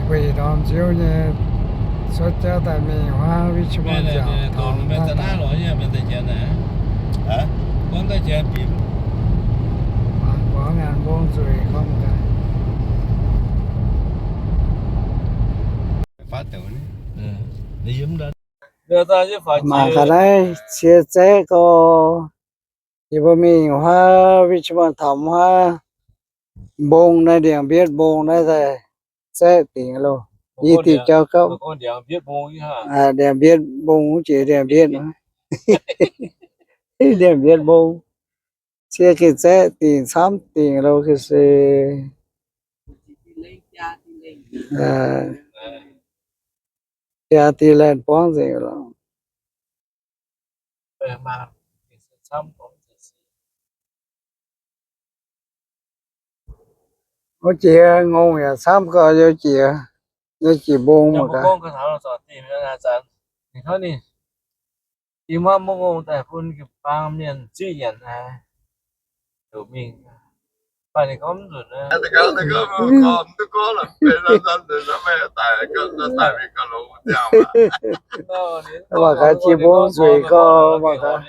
Weic ndorm nziouv nyei cuotv jauv daaih mingh huaav Richmond ziangh taux daaih. Mangc gaax ngaanc mbong nzueic gorngv daaih. Mangc gaax naaiv cie zaeqv gorx, yie mbuo mingh huaav Richmond taux huaav mbong naaiv, ndiangx-mbietv mbong naaiv daaih zaeqv dingc loh. Yie diuh jauv gauv, ndiangx-mbietv mbong, jiex ndiangx-mbietv, ndiangx-mbietv mbong. Cie gengh zaeqv dingc camv dingc loh ga'sie. Jaa dingh laanh buangv nzengc loh. Wuov jiex ngongh yaac camv gau, youh jiex, youh jiex mbong mangc gaax. Mangc gaax jiex mbong nzueic gau, mangc gaax.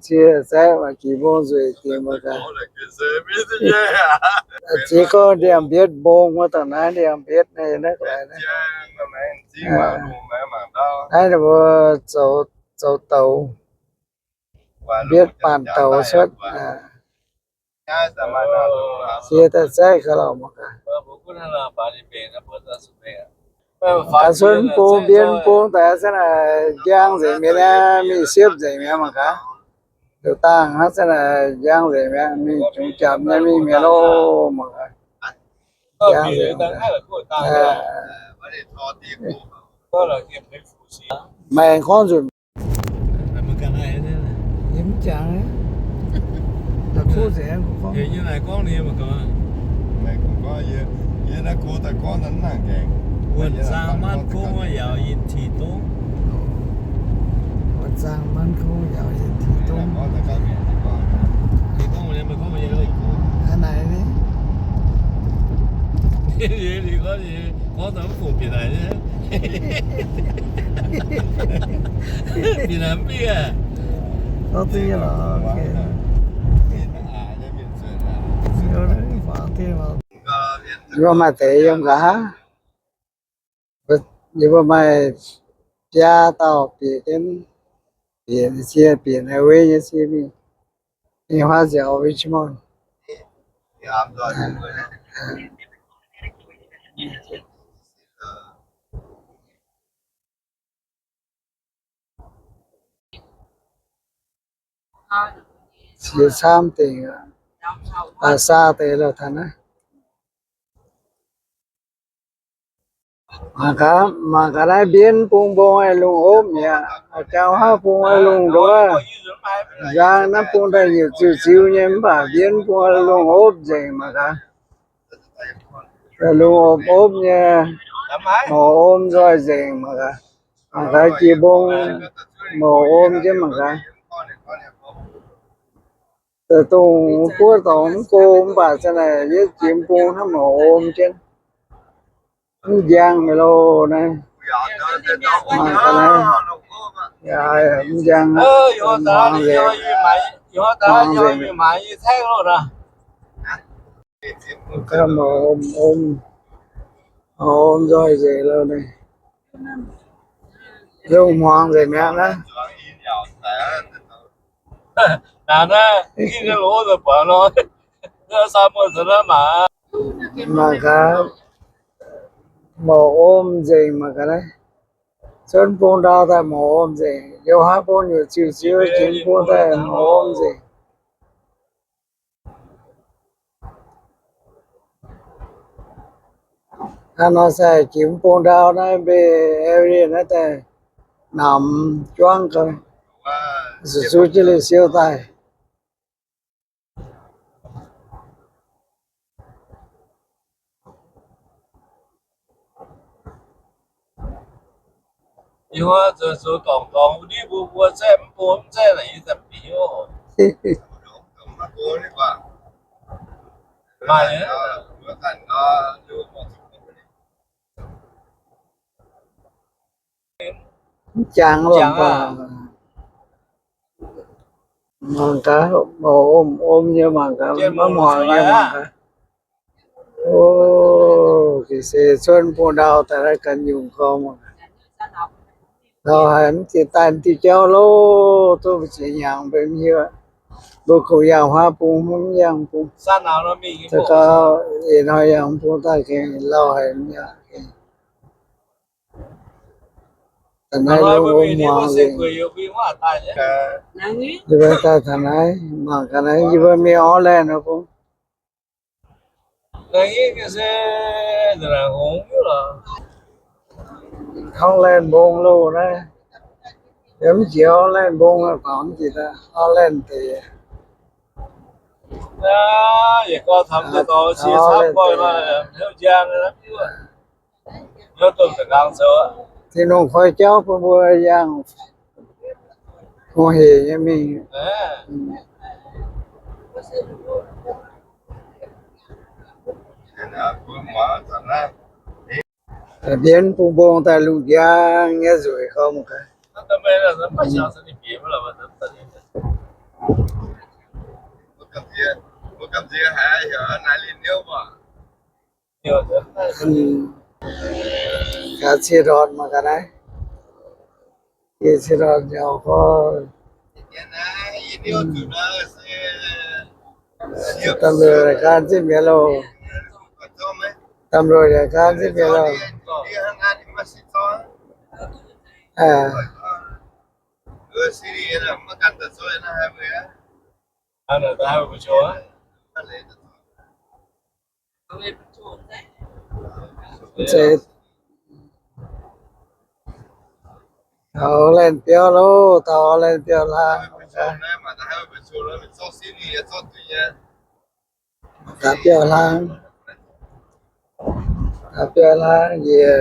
Cie zaeqv mangc jiex mbong nzueic dingc mangc gaax. Jiex gorngv ndiangx-mbietv mbong wuov dangh naaiv, ndiangx-mbietv naaiv, naaiv gu'nguaaic naaiv. Naaiv ninh mbuo zoux, zoux douz, mbietv baanh douz cuotv. Cie daaih zaeqv gaax lorqc mangc gaax. Gaax cuotv bung, mbienv bung daaih se naaic njang nzengc mi'aqv, mingh siepv nzengc mi'aqv mangc gaax. Liuz dangh hnangv se naaic njang nzengc mi'aqv, mingh jungx japc nyei mingh mi'aqv loh mangc gaax. Njang nzengc. Maaih gorngv nzunc. Wuonh zaang manv gong yaauc yinh Tic Dongv. Wuonh zaang manv gong yaauc yinh Tic Dongv. Hnangv naaiv ni. Gorngv daaih mv fungc bieqc naaic nyei. Bieqc naaic mv bieqc aqv. Gorngv duqv nyei lorqc. Yie mbuo maaih deix yiem nqa'haav. Yie mbuo maaih biaa dauh bieqc jienv, bieqc cie, bieqc naaiv Wei nyei cie mingh, mingh huaav nziaaux Richmond. Ziex camv dingc, daaih saa deix loh taux naaiv. Mangc gaax, mangc gaax naaiv mbienv bung mbong aengx lungh hopv mi'aqv. Jangx huaav bung aengx lungh nduov. Nzang naaiv bung daaih nyiec ziuh ziux nyei mv baac mbienv bung aengx lungh hopv nzengc mangc gaax. Lungh opv opv nyei, mouc om nzoih nzengc mangc gaax. Mangc gaax jiex mbong, mouc om jienv mangc gaax. Dongh buov dorngx mv go mv baac zanc naaic yietv jiex mbong hnangv mouc om jienv. Mv njang mi'aqv loh naaiv. Mangc gaax naaiv. Mv njang aqv. Hmuangx nzengc. Hmuangx nzengc. Gauh mouc om om. Mouc om nzoih nzengc loh naaiv. Lungh hmuangx nzengc mi'aqv naaiv. Naaiv, naaiv, mangc gaax, mouc om nzengc mangc gaax naaiv. Cuotv bung ndau daaih mouc om nzengc. Liuz haav bung nyei ziuc ziuc jiex bung daaih mouc om nzengc. Hnangv nor se jiex bung ndau naaiv mbenc area naaiv daaih namx juangv gau, zuqc zuqv jienv liuz siou daaih. Yie huaav zoux dorngc dorngc wuov diuh mbuo mbuo zaeqv mv bung mv zaeqv naaic yie daaih bieqc oc. Maaih. Mv jangx lorqc. Mangc gaax, om om nyei mangc gaax, maiv muangx nyei mangc gaax. O, ga'sie cuotv bung ndau daaih naaiv gan yungh gorngv mangc gaax. Lauh haic mv ziex daaih diuh jauv loh, duqv mbu'ziex hnyangx mbenc hiuv. Mbuo kungx yangh huaav bung, mv yangh bung. Za'gengh ih hnoi yangh bung daaih gengh lauh haic mv yangh. Taux naaiv lungh wuov muangx nzengc. Yie mbuo daaih taux naaiv mangc gaax naaiv, yie mbuo mingh Auckland nor bung. Auckland mbong loh naaiv. Yie mv jiex Auckland mbong, mv baac mv jiex Auckland deix. Tinc lungh koi jauv bun mbuo yangh hungh hec nyei mingh. Mbienv bung mbong daaih lungh njang nyei nzueic gorngv mangc gaax. Gaax cie ndortc mangc gaax naaiv. Cie cie ndortc nyauc gorngv. Tamv luoqc gan zipv mi'aqv loh. Tamv luoqc yaac gan zipv mi'aqv loh. Zeiz taux Auckland biauv loh, taux Auckland biauv hlang. Taux biauv hlang, taux biauv hlang yie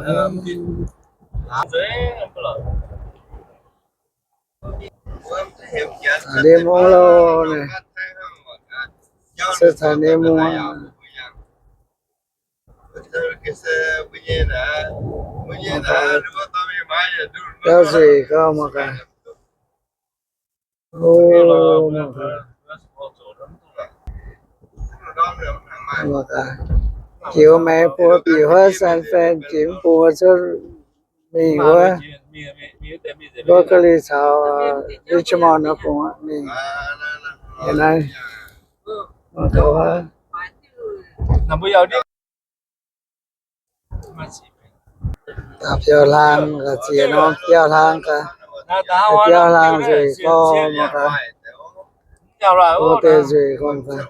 Taux ndiev mungv loh, se taux ndiev mungv. Biauv nzueic gorngv mangc gaax. O, mangc gaax. Mangc gaax. Jiex maengx buo bieqc huotv San Fran, jiex mv bung cuotv mingh wuov Berkeley caux Richmond wuov bung mingh. Naaiv mangc gaax wuov. Biauv hlang gaax, ziex norm biauv hlang gaax. Biauv hlang nzueic gorngv mangc gaax. Mbuo deix nzueic gorngv gaax.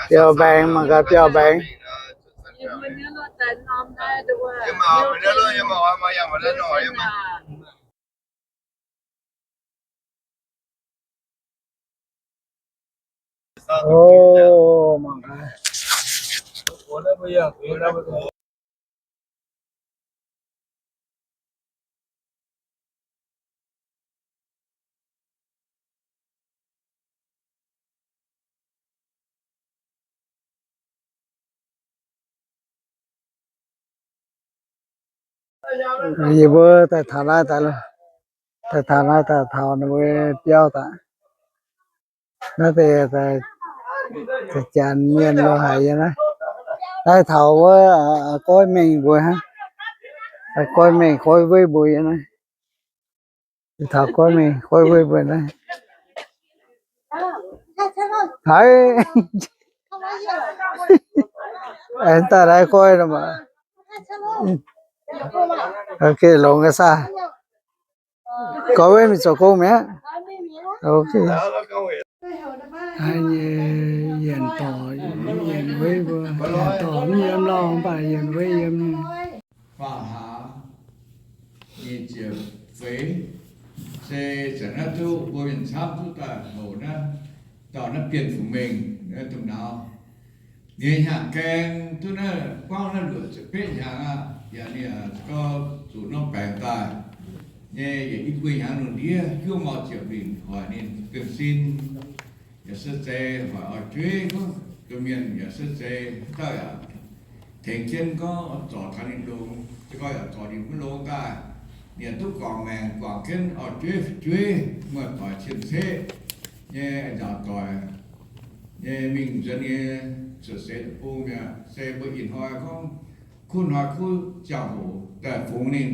Biauv mbaengx mangc gaax, biauv mbaengx. O, mangc gaax. Yie mbuo daaih taux naaiv daaih, daaih taux naaiv daaih taux ninh mbuo biauv daaih. Naaiv deix janx mienh lo haic nyei naaiv. Naaiv taux wuov goiv mengh mbuo hnangv. Goiv mengh goiv weiv mbuo nyei naaiv. Taux goiv mengh goiv weiv mbuo naaiv. Haiz, aengx daaih naaiv goiv nor maah. Ok, longx ga'saah. Goiv weiv mingh zoux gong mi'aqv. Ok. Naaiv nyei yienc dorc, yienc weiv mbuo, yienc dorc mv yiem lauh, mv baac yienc weiv yiem nyei. Faam-Haaz nyei ziepc feix, se zanc naaiv duqv mbuo mienh camv duqv daaih houc naaiv, dauh naaiv Bienh Fungx Mengh, domh nauz. Ninh hnyangx gaeng duqv naaiv, buangv naaiv luoqc ziepc betv hnyangx aqv, yaac ninh gau zuqc norm baengc daaih. nyei yietc i buo hnyangx lungh ndiev juov mau ziepc mingh hoic ninh gengh sin. Yaac se zeiz hoic oix jueiv gorngv domh mienh yaac se zeiz dauh yaac tengx jienv gorngv zorc taux ninh longx, se gorngv yaac zorc ninh maiv longx daaih, ninh yaac duqv guangc maengc guangc jienv oix jueiv fu'jueiv muoz-doic cien-ceqv nyei nzaaux doic nyei mingh nzuonx nyei cuotv seix deic-bung mi'aqv. Se mbuo ih hnoi gorngv kuv hnoi kuv ziangh hoc daaih fungx ninh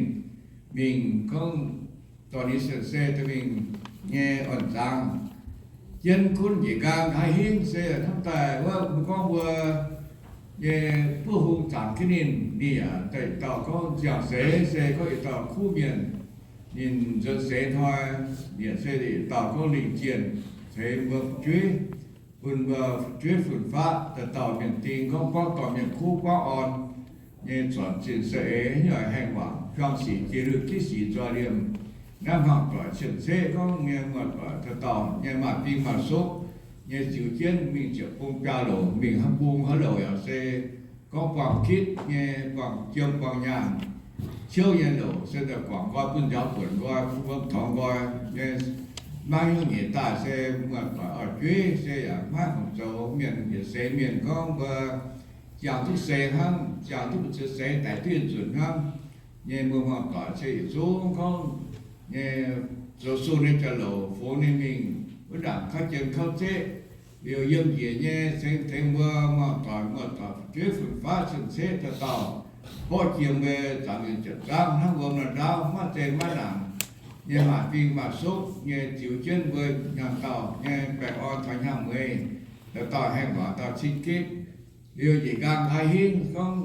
mingh gorngv dorh ninh cien-ceqv daaih mingh nyei orn-zangx jienv gunv njiec nqaang nqa'haav hingv se hnamv daaih wuov mbuo gorngv mbuo nyei buov hung zaangc jienv ninh, ninh yaac daaih dauh gorngv ziangh seix se gorngv yietc dauh kuv mienh. Ninh nzuonx seix hnoi, ninh se yietc dauh gorngv lingh zienh ceix mbuo fu'jueiv, bun mbuo fu'jueiv fun-faqv dauh dauh mienh ding gorngv buangv dorngh mienh kuv buangv orn nyei zornc zinh se eix haaix nyungc haengh wangc juang sic jiex luv jiv sic nzoih liemh naaiv hmuangx doic cien-ceqv gorngv nyei muoz-doic dauh dauh nyei maaih bing maaih sukv nyei ziux jienv mingh ziepc bung biaa louc, mingh haaix bung haaix louc yaac se gorngv buangh kitv nyei, buangh jiem buangh nyaanh, ciouv nyei louc se daaih guangc nqoi bun njaaux buonc nqoi, bun wuom torngx nqoi nyei. Maiv hnyouv nyeic daaih se muoz-doic oix jueiv se yaac maiv haaix nyungc zoux. Mienh yietc seix mienh gorngv mbuo ziangh duqv seix hnangv, ziangh duqv mbu'ziex seix daic duqv yietc nzunc hnangv nyei. Mbuo muoz-doic se yietc zungv gorngv nyei zoux sung nyei jauv-louc fungx ninh mingh wuov ndaangc kauv jien kauv zeqv liuz yiem njiec nyei ceng tengx mbuo muoz-doic, muoz-doic fu'jueiv fun-faqv cien-ceqv dauh dauh borqv jiex mbuo zaangc mienh ziepc zangv hnangv wuom nor ndaauv, maiv zeiz maiv nangc nyei, maaih bing maaih sukv nyei ziux jienv mbuo hnyangx-daauh nyei baengh orn taux hnyangx-mueiz, dauh dauh haengh waac dauh cin gitv. Liuz njiec nqaang nqa'haav hingv gorngv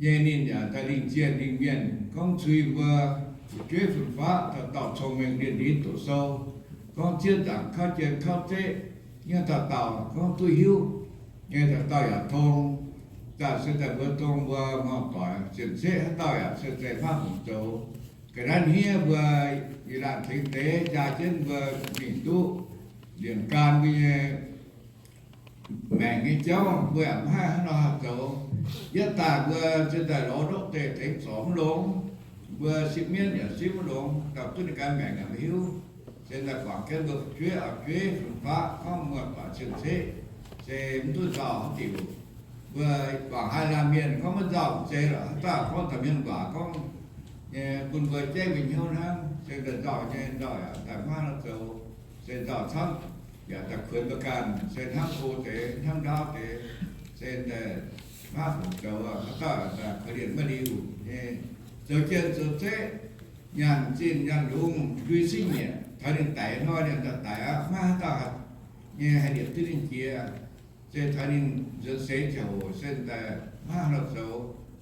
nyei ninh yaac daaih lingh zienh lingh mienh gorngv cui mbuo fu'jueiv fun-faqv dauh dauh cong-mengh lienh ndin doqc sou, gorngv zieqv nzaangc kauv jien kauv zeqv nyei dauh dauh gorngv duqv hiuv nyei, dauh dauh yaac tong. Daaih se daaih mbuo dongh mbuo muoz-doic cien-ceqv haaix dauh yaac se zeiz maiv haaix nyungc zoux. Ga'naaiv hniev mbuo yie laanh tengx deix jaa jienv mbuo mingh duqv liemh gaan mbuo nyei maengc nyei jauv, mbuo yaac maiv haih hnangv nor haih zoux. Yietv daaih mbuo se daaih lorz ndoqv deix tengx zorc mv longx, mbuo sipv mienv yaac sipv mv longx, dauh duqv ninh ganh maengc yaac maiv hiuv. Se daaih guangc jienv mbuo fu'jueiv auv-jueiv fun-faqv gorngv muoz-doic cien-ceqv se mv duqv nzauh haaix diuc. Mbuo guangc haaix laanh mienh gorngv maiv nzauh zeiz lorqc, haaix dauh gorngv da'hmien waac gorngv nyei bun mbuo jaiv mbuo hnyouv hnangv. Se daaih nzauh nyei nzauh yaac daaih maiv haih zoux. Se nzauh camv yaac daaih kuonx mbuo ganh, se hnamv go deix hnamv ndaauv deix, se daaih maiv haih zoux. Haaix dauh daaih korv-lienh maiv liuz nyei, zoux jien zoux zeqv, nyanc zinh nyanc lungz, ndui sieqv nyieqc, taux ninh daic hnoi ninh daaih daic aqv, maiv haaix dauh nyei haih liepc duqv ninh jiex. Se taux ninh nzuonx seix ziangh hoc se daaih maiv haih nor zoux,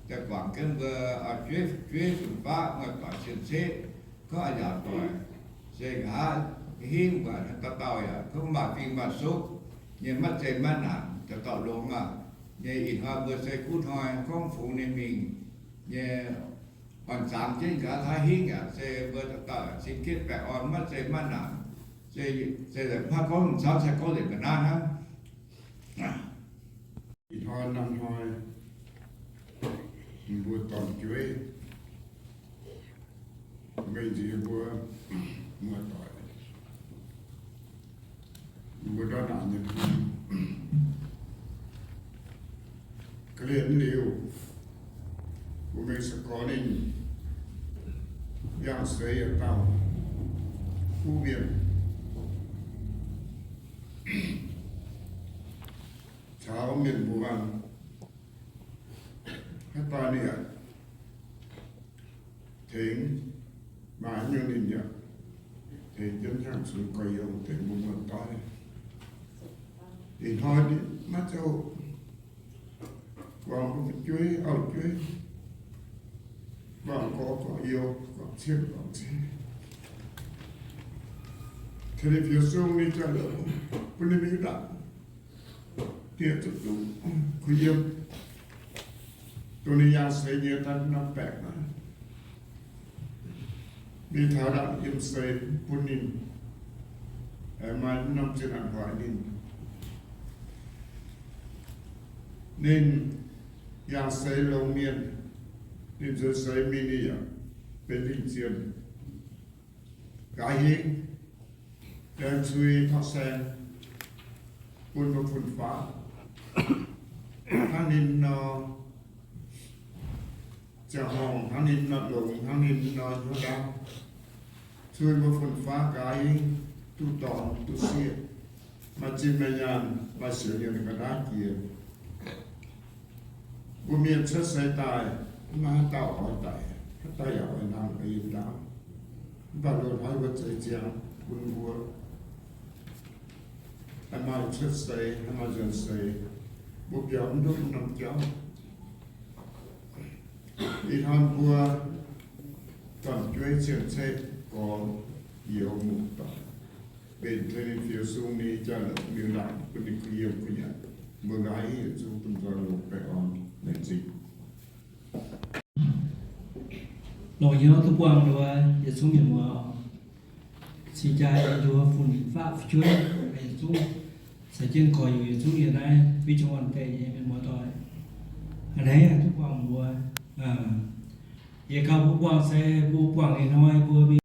daaih guangc jienv mbuo auv-jueiv fu'jueiv fun-faqv muoz-doic cien-ceqv gorngv a'nziaauc doic. Se nqa'haav hingv mbuo dauh dauh yaac gorngv maaih bing maaih sukv nyei, maiv zeiz maiv nangc, dauh dauh longx aqv nyei. Ih hnoi mbuo se kuv hnoi gorngv fungx ninh mingh nyei, orn-zangx jienv nqa'haav hingv yaac se mbuo dauh dauh cin gitv baengh orn, maiv zeiz maiv nangc. Se, se maiv gorngv camv, se gorngv nzengc ga'naaiv hnangv. Ih hnoi norm hnoi mbuo dorn-jueiv mbenc nziex mbuo muoz-doic, mbuo ndortv naanc nyei hmien ga'hlen liuz, mbuo mingh se gorx ninh yangh seix yietc dauh kuv mienh caux mienh mbuo haaix dauh ninh yaac tengx, maaih haaix nyungc ninh yaac tengx jienv hnyangx-zunx gorx-youz, tengx mbuo muoz-doic. Ih hnoi ninh maiv zoux, guangc mbuo fu'jueiv auv-jueiv, guangc gorx guangc youz, guangc cien guangc ceqv, tengx ninh fiou sung ninh jauv-louc, bun ninh mingh ndaangc diev zuqc dungz kuh yiem. Dongh ninh yangh seix nyei daaih norm baeqc naaiv, mingh taux ndaangc yiem seix bun ninh, aengx maaih norm zinh ndaangc hoic ninh. Ninh yangh seix longx mienh, ninh nzuonx seix mingh ninh yaac benx lingh zienh. nqa'haav hingv, laengz zui taux saeng bun mbuo fun-faqv hnangv ninh nor ziangh horngh, hnangv ninh nor longx, hnangv ninh nor hnyouv ndaauv. Zui mbuo fun-faqv nqa'haav hingv duqv dorngx duqv sieqv, maaih zinh maaih nyaanh, maaih siouc nyei ga'naaiv jiex. Mbuo mienh cuotv seix daaih, maiv maaih haaix dauh oix daic, haaix dauh yaac oix nangh yiem ndaauv. Mv baac loz-hnoi mbuo zeix ziangx bun mbuo haih maaih cuotv seix, haih maaih nzuonx seix, mbuo biaux mv duqv norm jauv. Ih hnoi mbuo gamh jueiv cien-ceqv gorx youz muoz-doic, mbenc tengx ninh fioux sung nyei jauv-louc, miuc-ndaangc bun ninh kuh yiem kuh nyanc. Mbuo nqa'haav hingv yietc zungv bun nzoih longc baengh orn laengz zingh. Longc hnyouv duqv buangh nduov yietc zungv mienh muoz. Cing jaa yie nduov fun-faqv fu'jueiv yietc zungv, caux jienv gorx-youz yietc zungv yiem naaiv Fitch One deic nyei mienh muoz-doic, a'hneiv haic duqv buangh mbuo. Yie gauh mbuo buangh se mbuo buangh ih hnoi mbuo mingh